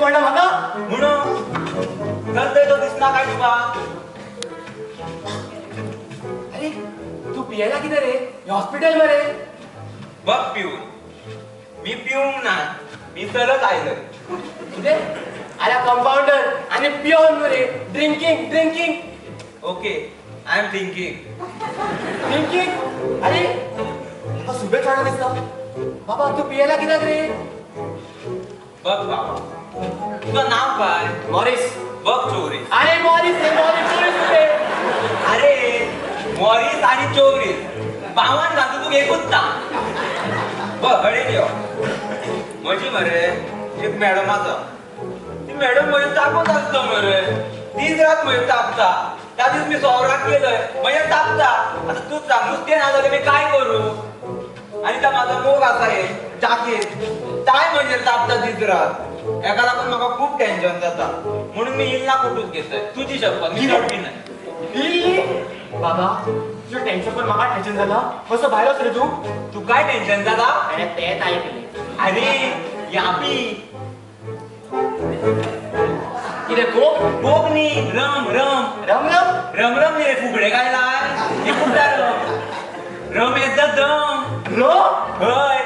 पडला म्हाका म्हणून चलतय तो दिसना काय तुका? अरे तू पियेला कितें रे? हॉस्पिटल मरे. बघ पिऊन, मी पिवंक ना, मी चलत आयलो. कितें? अरे कंपाउंडर आणि पिवन रे, drinking drinking. Okay, I am drinking. Drinking? अरे म्हाका सुबे चोडा दिसता. बाबा तू पियेला कित्याक रे? बघ बाबा, तुझं नाव काय? मॉरिस. बघ चोरीस. अरे मॉरिस रे, मॉरिस चोरीस रे. अरे मॉरिस आणि चोरीस पावान घालतो तुका एकूच ना. बघ हडेन यो म्हजी मरे एक मॅडम आसा, ती मॅडम म्हजे तापत आसता मरे, दीस रात म्हजे तापता. त्या दीस मी सोवराक केलंय म्हजे तापता. आतां तूच सांग, नुस्तें ना जाल्यार मी काय करूं? आनी तो म्हाजो मोग आसा हे जाकीर, ताय म्हजेर तापता दीस रात. हेका लागून म्हाका खूब टेन्शन जाता, म्हणून मी इल्ला कुटूच घेतय. तुजी शपथ मी चड पिनाय. इल्ली? बाबा तुझं टेन्शन पण म्हाका टेन्शन झाला. कसं भायर वच रे तू. तू काय टेन्शन जाता? अरे तेच ऐकले. अरे यापी कितें कोक? कोक न्ही, रम रम. रम रम? रम रम न्ही रे, फुगडे घायला एकूच रम रम येता दम रम. हय,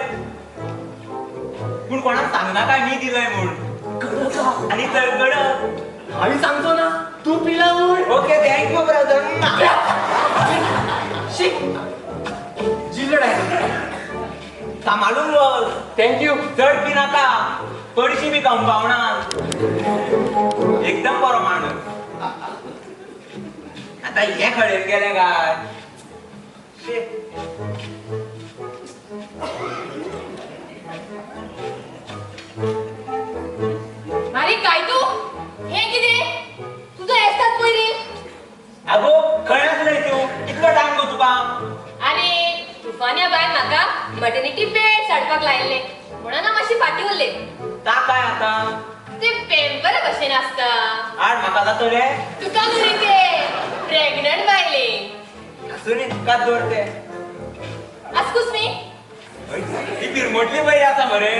पूण कोणाक सांगना काय मी दिलंय म्हूण. आनी तरकडक हांवें सांगचो ना तू पिला म्हूण. Okay, thank you brother. शी जिल्लड आहे. सांबाळून वच. Thank you. चड पिनाका, पडशी बी कंपाउंडान. एकदम बरो माणूस. आता हे खडेर गेले काय? शी. अरे काय तू हे कितें तुजो एस्ताद पळय रे. आगो खंय आसले तू? कितलो टायम गो तुका? अरे तुफान्या बाय म्हाका मटर्निटी बेड हाडपाक लायिल्ले म्हणून हांव मातशी फाटीं उरले. ता काय आतां? ते पेंपरा भशेन आसता. हाड म्हाका जातले. तुका न्हू रे ते प्रेग्नंट बायलेक. आसूं न्ही, तुकाच दवर ते. आसकूच न्ही. ती पिरमोटली बरी आसा मरे.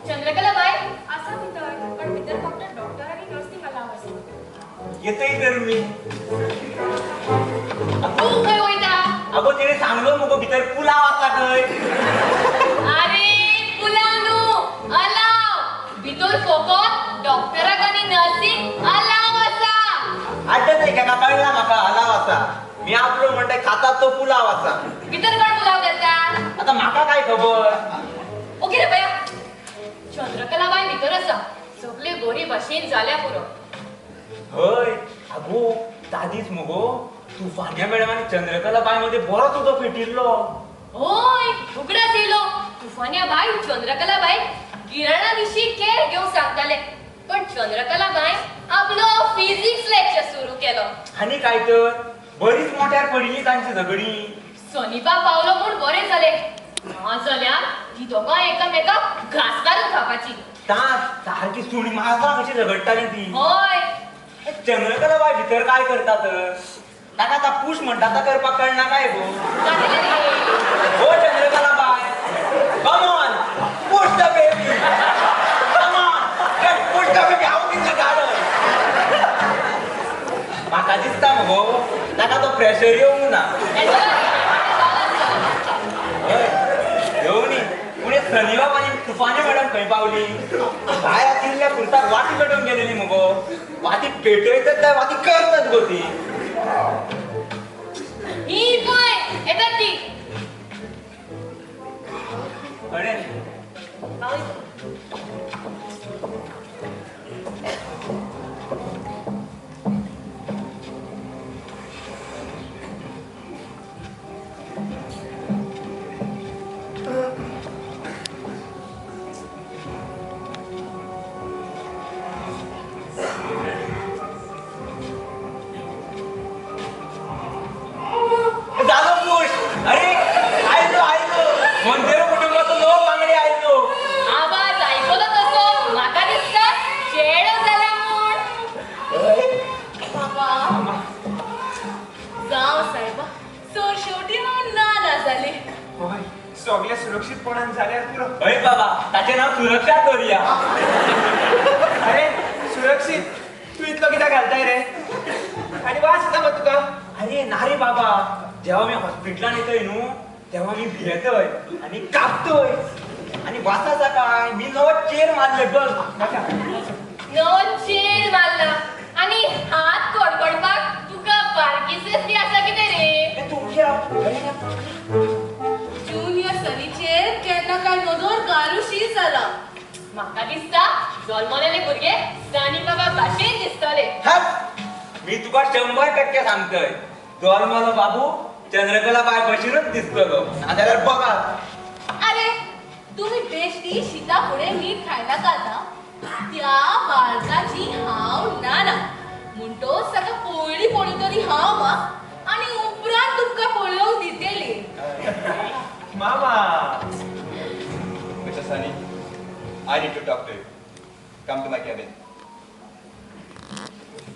चंद्रकला बाय आसा भितर, पण भितर फक्त डॉक्टर आनी नर्सींग अलाव आसा. येतय तर मी. तूं खंय वयता? आगो तिणें सांगलो मुगो भितर पुलाव आसा खंय. अरे पुलाव न्हू, अलाव. भितर फकत डॉक्टराक आनी नर्सींक अलाव आसा. आड्डत एका कळ्ळा म्हाका अलाव आसा. मी आपलो म्हणटा खातात तो पुलाव आसा. भितर कोण पुलाव करता? आतां म्हाका काय खबर. ओके रे बया, चंद्रकला बाय भितर आसा, सगळे बरी भाशेन जाल्या पुरो. हय आगो, ता दीस मुगो तुफान्या मॅडम आनी चंद्रकला बाय मध्ये बरो तुजो पेटिल्लो. हय, उगडास येयलो. तुफान्या बाय चंद्रकला बाय गिराणा विशीं केर घेवंक सांगताले, पण चंद्रकला बाय आपलो फिजिक्स लेक्चर सुरू केलो. आनी काय तर बरीच मोठ्यार पडिल्ली तांची झगडीं. सनीबा पावलो म्हूण बरें जालें, ना जाल्यार ती दोगां एकामेकाक घास घालून खावपाची. सारकी सुणी माजरां कशी झगडटाली ती. हय. चंद्रकला बाय भितर काय करता तर? ताका आतां पूश म्हणटा आतां करपाक कळना काय गो? हो चंद्रकला बाय, come on, push the baby, come on, let's push the baby out in the garden. म्हाका दिसता मगो ताका तो प्रेशर येवंक ना. हय येवं न्ही, पूण सनीबाब आनी तुफानी मॅडम खंय पावली? भायर आशिल्ल्या पुरसाक वाती पेटोवन गेलेली मगो. वाती पेटयतात काय वाती करतात गो ती? ही पळय येतात ती. अरे सगळे सुरक्षीतपणान जाल्यार पुरो. हय बाबा, ताचें नांव सुरक्षा दवरुया. अरे सुरक्षीत तूं इतलो कित्याक घालताय रे? आनी वास येता मग तुका. अरे ना रे बाबा, जेव्हा मी हॉस्पिटलान येतय न्हू तेव्हा मी भियेतय आनी कापतय आनी वासाचा काय मी नवो चेर मारले बस. नवो चेर मारला आनी हात कडकडपाक तुका पार्किसन्स बी आसा कितें रे? तुमच्या ज्युनियर सनीचेर केन्ना काय नदर घालूशी जाला. म्हाका दिसता जल्मलेले भुरगे सनी बाबा भाशेन दिसतले. मी तुका 100% सांगतय, जल्मलो बाबू चंद्रकला बाय भशेनूच दिसतलो. नाजाल्यार बघा. अरे तुम्ही बेश्टी शिता फुडें मीठ खायनाकात. त्या बाळकाची हांव नाना म्हणटोच ताका पयली पळयतली हांव आनी उपरांत तुमकां पळोवंक दितली. मामा. Mister Sunny, I need to talk to you. Come to my cabin.